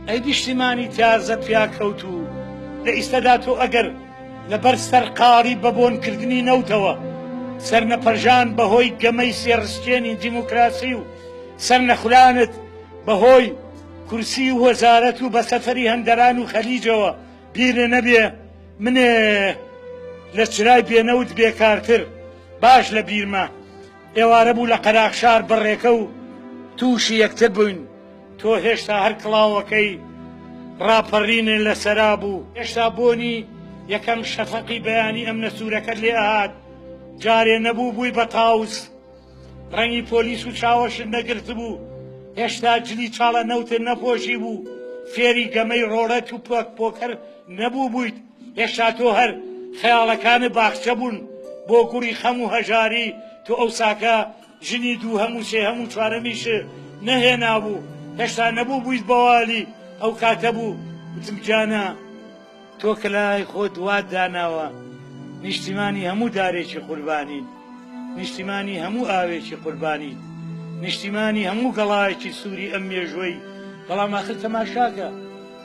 ئەی نیشتیمانی تازە پیاکەوتوو، لە ئیستەدا تۆ ئەگەر لەبەر سەرقاڵی بە بۆنکردنی نەوتەوە، سەرنەپەرژان بەهۆی گەمەی سێڕسکێنی دیموکراسی و سەرنەخولانت بەهۆی کورسی و وەزارەت و بە سەفەری هەندەران و خەلیجەوە بیرێ نەبێ منێ لە چرای بێنەوت بێکارتر باش لە بیرمە ئێوارە بوو لە قەراغ شار بڕێکە و تووشی یەکتر بووین. تۆ هێشتا هەر کڵاوەکەی ڕاپەڕینت لە سەرا بوو، هێشتا بۆنی یەکەم شەفەقی بەیانی ئەمنە سوورەکەت لێ ئەهات، جارێ نەبوو بووی بە تاوس، ڕەنگی پۆلیس و چاوەشت نەگرتبوو، هێشتا جلی چاڵە نەوتت نەپۆشیبوو، فێری گەمەی ڕۆڵەت و پۆکەر نەبووبوویت، هێشتا تۆ هەر خەیاڵەکانت باخچە بوون بۆ گوڕی خەم و هەژاری، تۆ ئەوساکە ژنی دووهەم و سێهەم و چوارەمیشت نەهێنابوو، هێشتا نەبووبوویت بە والی، ئەو کاتە بوو وتم گیانە تۆ کە لای خۆت وات داناوە نیشتیمانی هەموو دارێکی قوربانیت، نیشتیمانی هەموو ئاوێکی قوربانیت، نیشتیمانی هەموو گەڵایەکی سووری ئەم مێژووەی، بەڵام ئاخر تەماشاکە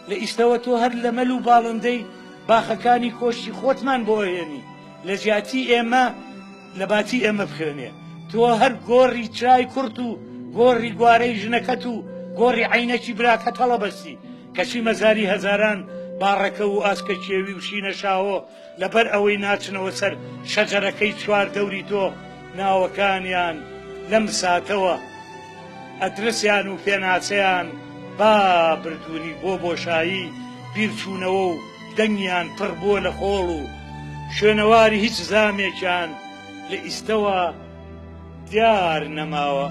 لە ئیستەوە تۆ هەر لە مەل و باڵندەی باخەکانی کۆشکی خۆتمان بۆ ئەهێنی لە جیاتی ئێمە. لە باتی ئێمە بخوێنێ. تۆ هەر گۆڕی چرای کوڕت و گۆڕی گوارەی ژنەکەت و گۆڕی عەینەکی براکەت هەڵەبەستی، کەچی مەزاری هەزاران باڕەکەو و ئاسکە کێوی و شینە شاهۆ لەبەر ئەوەی ناچنەوە سەر شەجەرەکەی چواردەوری تۆ ناوەکانیان لەم ساتەوە ئەدرەسیان و پێناسەیان با بردوونی بۆ بۆشایی بیرچوونەوە و دەنگیان پڕ بووە لە خۆڵ و شوێنەواری هیچ زامێکیان لە ئیستەوە دیار نەماوە.